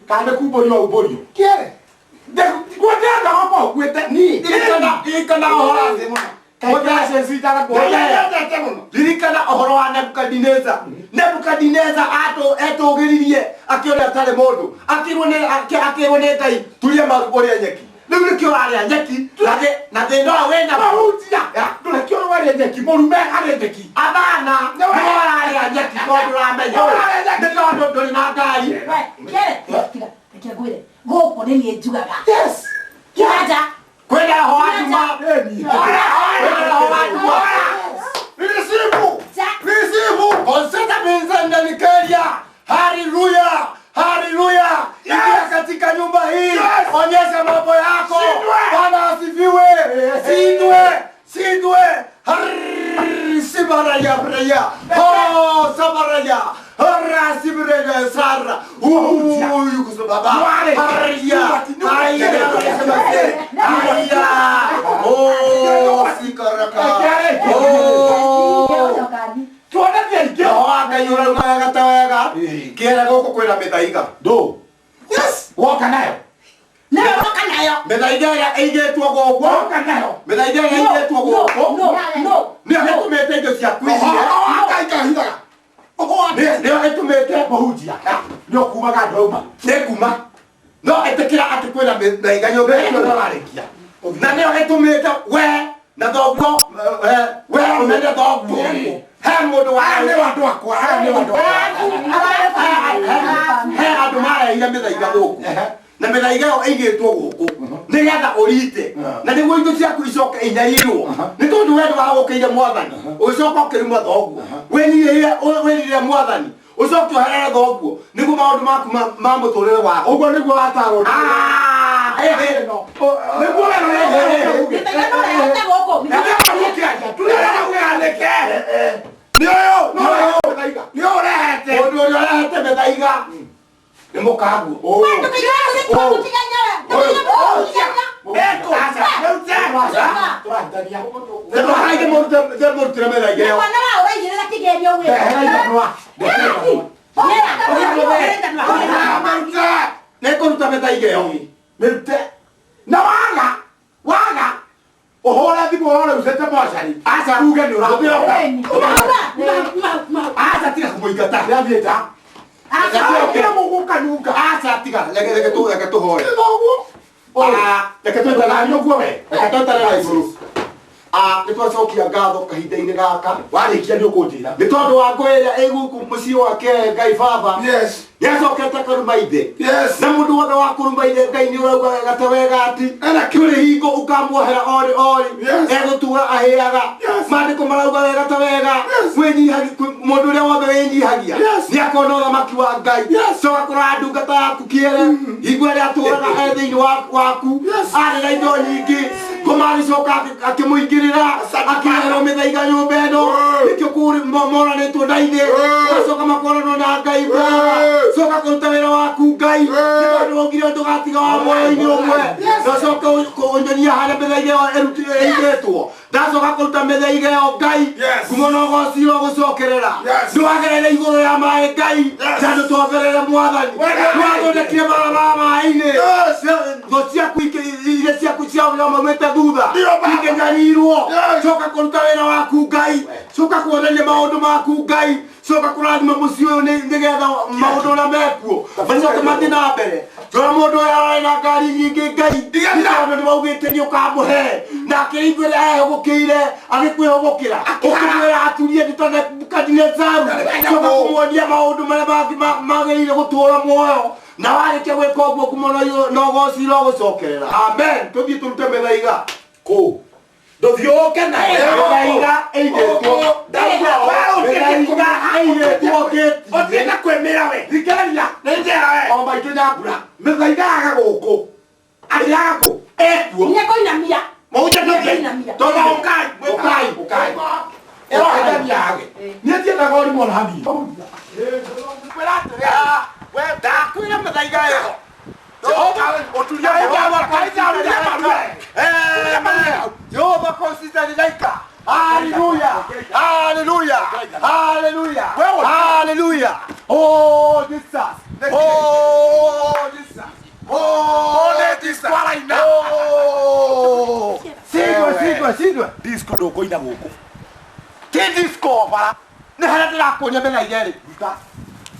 Kana nĩ kumbũrio umbũrio. Kĩere. Ndĩrenda gũkorwo ũkuĩte. Ririkana ũhoro ririkana ũhoro wa Nebukadineza. Nebukadineza etũgĩririe akĩona atarĩ mũndũ. Akĩrwo nĩ Ngai turia maru ũrĩe nyeki. Rĩu nĩkĩo ũrarĩa nyeki na thĩna ũyũ wĩna Mũhunjia. Ndũrekĩo ũrarĩa nyeki. Mũrume arĩa nyeki. Athana nĩwe ũrarĩa nyeki tondũ ũramenya. Nĩ tondũ ndũrĩ na ngari. Kĩere, tiga, reke ngwĩre. Gũkũ nĩ niĩ njugaga. Yes. Kĩanja. Kwĩna roho wa nduma. Kwĩna roho wa nduma. Risivu. Konseta Nikeria. Haleluya. Haleluya. Ingia katika nyumba hii. Onyesha mambo yako. Bwana asifiwe. Sindwe. Sindwe. Sibaraya braya. Oh, sabaraya. Hara sibraya sara. Huyu kusababa. Haya. Haya. Haya. Oh, sikaraka. Oh. Tuona Ngai ũrauga wega ta wega. Kĩera gũkũ kwĩna mĩthaiga. Ndũ. Yes. Woka nayo. Nayo woka nayo. Mĩthaiga ĩrĩa ĩigĩtwo gũkũ. Woka nayo. Mĩthaiga ĩrĩa ĩigĩtwo gũkũ. No. Nĩyo ĩtũmĩte indo ciaku icie. Ũhoro wa Ngai kahithaga. Nĩyo ĩtũmĩte Mũhunjia. Nĩ ũkumaga andũ auma. Nĩ kuma. No ĩtĩkĩra atĩ kwĩna mĩthaiga nyũmba ĩno Ũrarĩkia. Na nĩyo ĩtũmĩte we na thoguo we ũmene thoguo. He mũndũ wa Aya nĩ andũ akwa. Aya nĩ andũ akwa. He andũ mareire mĩthaiga gũkũ. Na mĩthaiga ĩyo ĩigĩtwo gũkũ nĩgetha ũrite na nĩguo indo ciaku icoke inyarirwo nĩ tondũ we nĩwahũkĩire mwathani ũgĩcoka ũkĩruma thoguo wĩrire mwathani ũcoke ũherere thoguo nĩguo maũndũ maku ma mũtũrĩre waku Ũguo nĩguo watarwo. Nĩguo we Mĩthaiga no ũrehete gũkũ. Nĩ ũyũ. Nĩ ũrehete. Mũndũ ũrĩa ũrehete mĩthaiga nĩ mũkaguo. Ndĩmũrutĩre mĩthaiga ĩyo. Mwana wa ũraigĩrĩra kĩgerio wĩ. Nĩngũruta mĩthaiga ĩyo. Mĩrute. Na waga. Waga. Ũhũre thimũ ũrore ucĩte mocarĩ. Aca Uge nĩ ũrathiĩ. Aca tiga kũmũingata. Nĩathiĩ nja. Aca mũgũkanunga. Aca tiga reke tũhoe. Reke twĩtananie ũguo we. Reke tweterere igũrũ. Nĩ twacokia ngatho kahinda-inĩ gaka. Warĩkia nĩ ũkũnjĩra. Nĩ tondũ wa ngũĩ ĩrĩa ĩ gũkũ mũciĩ wake Ngai Baba. Yes. Nĩacokete akaruma ithe. Yes. Na mũndũ wothe wa kũruma ithe Ngai nĩ ũrauga wega ta wega atĩ kũrĩ hingo ũkamuohera orĩ orĩ. Yes. Egũtuga ahĩaga. Yes. Maandĩko marauga wega ta wega. Yes. Mũndũ ũrĩa wothe wĩnyihagia Yes. nĩakona ũthamaki wa Ngai. Yes. Coka kũrora ndungata yaku kĩere. Hingo ĩrĩa atũraga e thĩinĩ waku. Yes. Arĩ na indo nyingĩ. Ngoma agĩcoka akĩmũingĩrĩra akĩreherwo mĩthaiga nyũmba ĩno. Nĩkĩo moranĩtwo na ithe. Magacoka makoranwo na Ngai Baba. Coka kũruta wĩra waku Ngai. Nĩ tondũ waugire ndũgatiga wa muoyo-inĩ ũmwe na ũcoke ũnyonie harĩa mĩthaiga ĩyo ĩrutĩtwo ndacoka kũruta mĩthaiga ĩyo Ngai ngumo na ũgoci ũgũcokerera nĩwagerere igũrũ ya maĩ Ngai na ndũtwamberere mwathani nĩwathondekire barabara maĩ-inĩ thũ ciaku iria ciaku cia maumĩte thutha ikĩnyarirwo coka kũruta wĩra waku Ngai coka kuonania maũndũ maku Ngai coka kũrathima mũciĩ ũyũ nĩgetha maũndũ ũrĩa mekuo macoke mathiĩ na mbere Tora mũndũ ũyũ ararĩ na ngari nyingĩ Ngai tondũ nĩwaugĩte nĩ ũkamũhe nake igwĩre ehũgũkĩire agĩkwĩhũgũkĩra ũkĩmwĩra aturie nĩ ta Nebukadinezaru coka kũmuonia maũndũ marĩa magĩrĩire gũtũũra muoyo na warĩkia gwĩka ũguo ngumo na ũgoci irogũcokerera amen tũthiĩ tũrute mĩthaiga kũ ndũthiũke na mĩthaiga ĩigĩtwo mĩthaiga ĩigĩtwo gĩti ũthiĩ na kwĩmĩra we thikĩrĩria nĩ njera we o maitũ nyambura mĩthaiga yaga gũkũ atĩ yaga kũ ĩkuo Nĩ ngũinamia. mũhunjia tũthiĩ Nĩngũinamia. tondũ ũkai ũkai ũkai ĩrohĩtania yage niĩ ndiendaga ũrimũ ona hanini kwĩra atĩrĩ we ndakwĩra mĩthaiga ĩyo Jehova consider laika. Hallelujah. Hallelujah. Hallelujah. Hallelujah. Oh Jesus. Oh Jesus. Oh Jesus. Oh. Sigwe sigwe sigwe. Disco ndũkũina gũkũ. Ti disco bara. Nĩ harĩa ndĩrakuonia mĩthaiga ĩrĩ.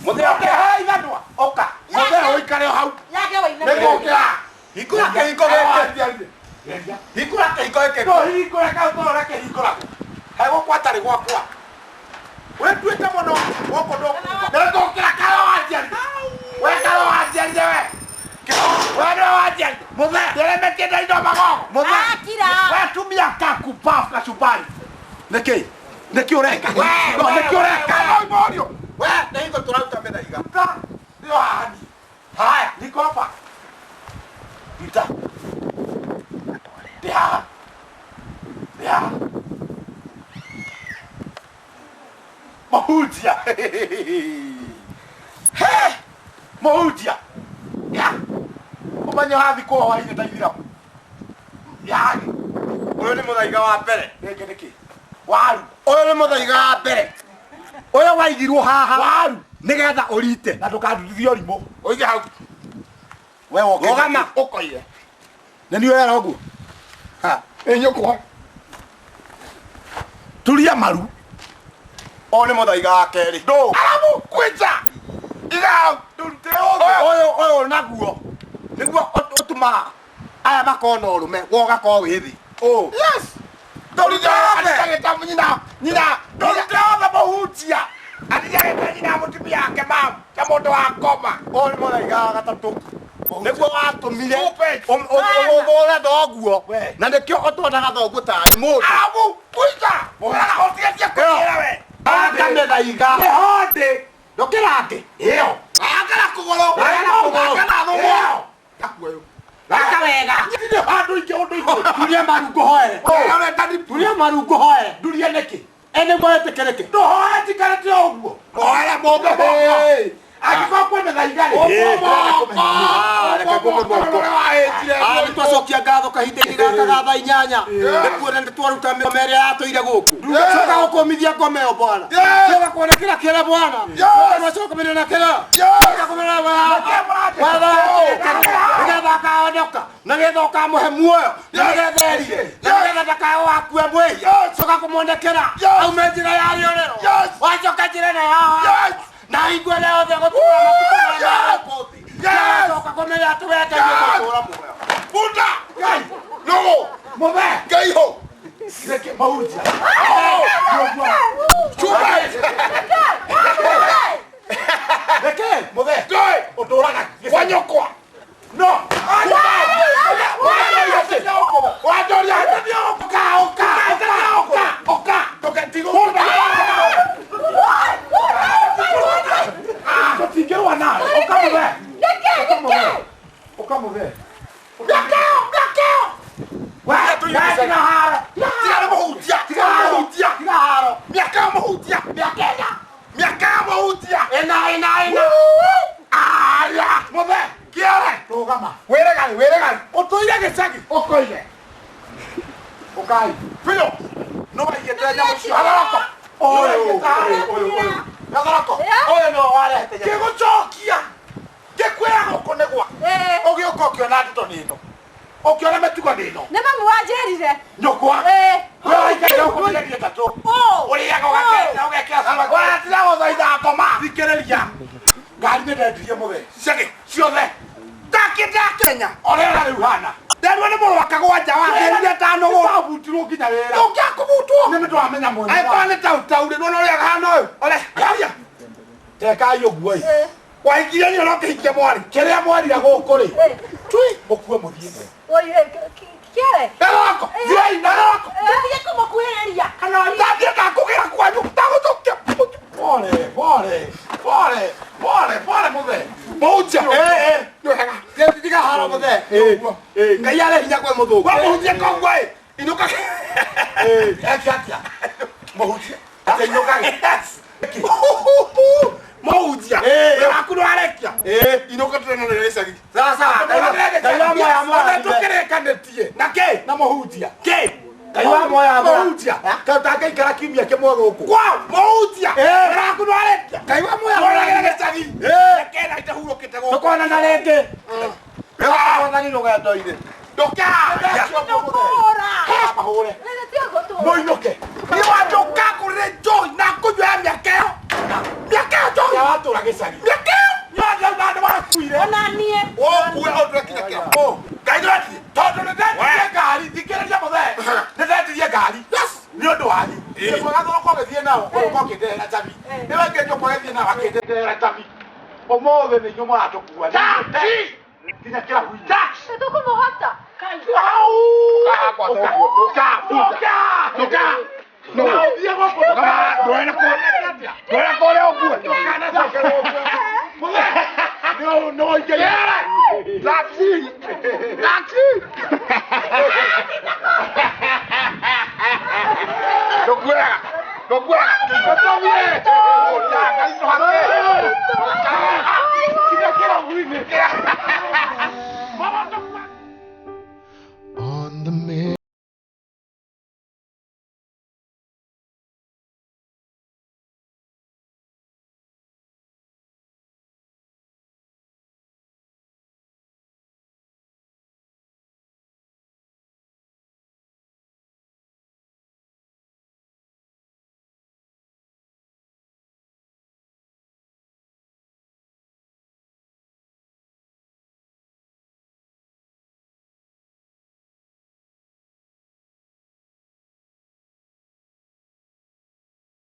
Mũthee ũkĩhe ithanwa ũka. Mũthee ũikare o hau. Yake wainamia. Nĩngũkĩra. Hingũra kĩhingo gĩkĩ. Hingũra kĩhingo gĩkĩ. No hingũre kau tondũ kĩhingũra. Hegũkwa tarĩ gwakwa. Wĩtuĩte mũno gũkũ ndũkuga. Nĩngũkĩra karo wanjiarire. We karo wanjiarire we. We nĩwe wanjiarire. Mũthee. Ndĩremetie na indo magogo. Mũthee. Akira. We tumia kakubafu kachumbari. Nĩkĩ? Nĩkĩ ũreka? No nĩkĩ ũreka? No we nĩ hingo tũraruta mĩthaiga. Nĩyo haha niĩ. Haya, niko hapa. Ruta. Ndĩ haha. Ndĩ haha. Mahunjia. He! Mahunjia. Ya. Ũmenye wathikwo hwainĩ ta ithiramu. Yagi. Ũyũ nĩ mũthaiga wa mbere. Rĩngĩ nĩkĩ? Waru. Ũyũ nĩ mũthaiga wa mbere. Ũyũ waigirwo haha. Waru. Nĩgetha ũrite. Na ndũkandutithie ũrimũ. Ũige hau. We woke. Rũgama. Ũkoire. Nĩ niĩ ũrera ũguo. Ha. Ĩ nyũkwa. Turia maru. Ũyũ nĩ mũthaiga wa kerĩ. Ndũ. Aramu kwĩnja. Iga hau. Ndũrute ũguo. Ũyũ ũyũ naguo. Nĩguo ũtũmaga aya makorwo na ũrũme, we ũgakorwo wĩ thĩ. Ũ. Yes. Ndũrute othe. Atitagĩta nyina. Nyina. Ndũrute othe mũhunjia. Atitagĩta nyina mũtumia wake mamu. Ta mũndũ wa ngoma. Ũyũ nĩ mũthaiga wa gatatũ. Nĩguo watũmire ũthũre thoguo. Na nĩkĩo ũtuonaga thoguo tarĩ mũndũ. Aramu kwĩnja. Ũtigetie kwĩra we. Anga mĩthaiga. Nĩho ndĩ. Ndũkĩra ngĩ. Ĩyo. Anga na kũgũrũ. Anga na kũgũrũ. Anga na thũgũrũ. Ndakuoyo. Aka wega. Ndirĩ handũ ingĩ ũndũ ingĩ. Turia maru ngũhoere. Turia maru ngũhoere. Ndurie nĩkĩ? Ĩ nĩguo wĩtĩkĩrĩke. Ndũhoe njikarĩte o ũguo. Hoera mũmbe moko. Angĩkorwo kwĩ mĩthaiga rĩ. Reke ngũmbe moko. Nĩ twacokia ngatho kahinda-inĩ gaka ga thaa inyanya. Nĩ kuona nĩ twaruta mĩgoma ĩrĩa yatũire gũkũ. Coka gũkũmithia ngoma ĩyo bwana. Coka kuonekera kĩrĩa bwana. Coka coka kũmenya kĩrĩa. Coka kũmenya nĩgetha akahonoka. Nĩgetha ũkamũhe muoyo. Na nĩgetha erire. Na nĩgetha ndakae wakue mwĩhia. Coka kũmuonekera. Aume njĩra ya rĩorero. Wacoka njĩra ĩno ya na igue rĩa othe gũtũũra matukũ marĩa me gũkũ thĩ. Coka kũmenya atĩ we Ngai nĩũgũtũũra muoyo. Bunda. Ngai. Nũgũ. Mũthee. Ngai ho. Reke mahunjia. Chuma. Reke. Mũthee. Ndũĩ. Ũtũũraga kwa nyũkwa. No. Wanjoria. Ũka ũka ũka ũka. Ndũgetigũka. Tũtingĩrũa nawe. Ũka mũthee. Nĩkĩ? Ũka mũthee. Mĩakeo, mĩakeo. We, tiga haro. Tiga nĩ mũhunjia. Tiga nĩ mũhunjia. Tiga haro. Ũyũ ũyũ ũyũ. Gathoroko. Ũyũ no warehete. Ngĩgũcokia. Ngĩkwĩra gũkũ nĩ gwa. Ũgĩũka ũkĩona ndeto nĩ ĩno. Ũkĩona mĩtugo nĩ ĩno. Nĩ mamu wanjĩrire. Nyũkwa. We waikaire gũkũ mĩeri ĩtatũ. Ũrĩaga ũgakenda ũgekĩra cama. Watiga gũthaitha ngoma. Thikĩrĩria. Ngari nĩ ndendirie mũthee. Ciake ciothe. Ndakĩndakenya. Ũrĩa rĩu hana. Nderwo nĩ mũrũ wa Kagwanja wa thĩrire tano gũkũ. Wabutirwo nginya wĩra. Ũngĩakũbutwo. Nĩ nĩtwamenya mwene. Angĩkorwo nĩ tautaurĩ nĩwona ũrĩa hana ũyũ. Ole, yaria. Tekai ũguo ĩ. Wahikirie niĩ no kĩhikia mwarĩ. Kĩrĩa mwarire gũkũ rĩ. Tui mũkue mũthiĩ. Oi kĩere. Gathoroko. Thiĩi na gathoroko. Ndathiĩ kũmũkuhĩrĩria. Kana ndathiĩ ndakũgĩra kwanyu ndagũthũkia. Pole, pole, pole, pole, pole mũthee. Mũhunjia. Nĩ wega. Tiga haro mũthee. Ngai arĩ hinya kwĩ mũthũngũ. Wa mũhunjia koguo ĩ. Inũka. Eke atĩa? Mũhunjia. Atĩ inũkage. Mũhunjia. Wĩra waku nĩwarekia. Inũka tũronane gĩcagi. Sawa sawa. Ngai wa moya moya. Tũkĩrĩkanĩtie. Na kĩ? Na mũhunjia. Kĩ? Ngai wa moya moya. Mũhunjia. Kaĩ ũtangĩikara kiumia kĩmwe gũkũ. Kwa mũhunjia. Wĩra waku nĩwarekia. Ngai wa moya moya. Tũronane gĩcagi. Reke itahurũkĩte gũkũ. Tũkonana rĩngĩ. Wĩhoka Mwathani rũgendo-inĩ. Ndũka. Ndũkũra. Mahũre. Rĩrĩ ti ũgũtũra. Mũinũke. Niĩ wandũka kũrĩ njohi na kũnyua ya mĩaka ĩyo. Mĩaka ĩyo njohi. Ya watũra gĩcagi. Mĩaka ĩyo. Nĩwandauga andũ makuire. Ona niĩ. Ũkue ũndũ kinya kĩrabu. Ngai ndĩrendirie. Tondũ nĩndendirie ngari, thikĩrĩria mũthee. Nĩndendirie ngari. Nĩ ũndũ wanyu. Nĩguo Gathoroko ũgĩthiĩ nao, ũgĩũka ũkĩndehera cabi. Nĩwe ngĩnjũka ũgĩthiĩ nao akĩndehera cabi. Ũmũthĩ nĩ inyuĩ mũratũkua. Nginya kĩrabu-inĩ. Nĩtũkũmũhota. Mama.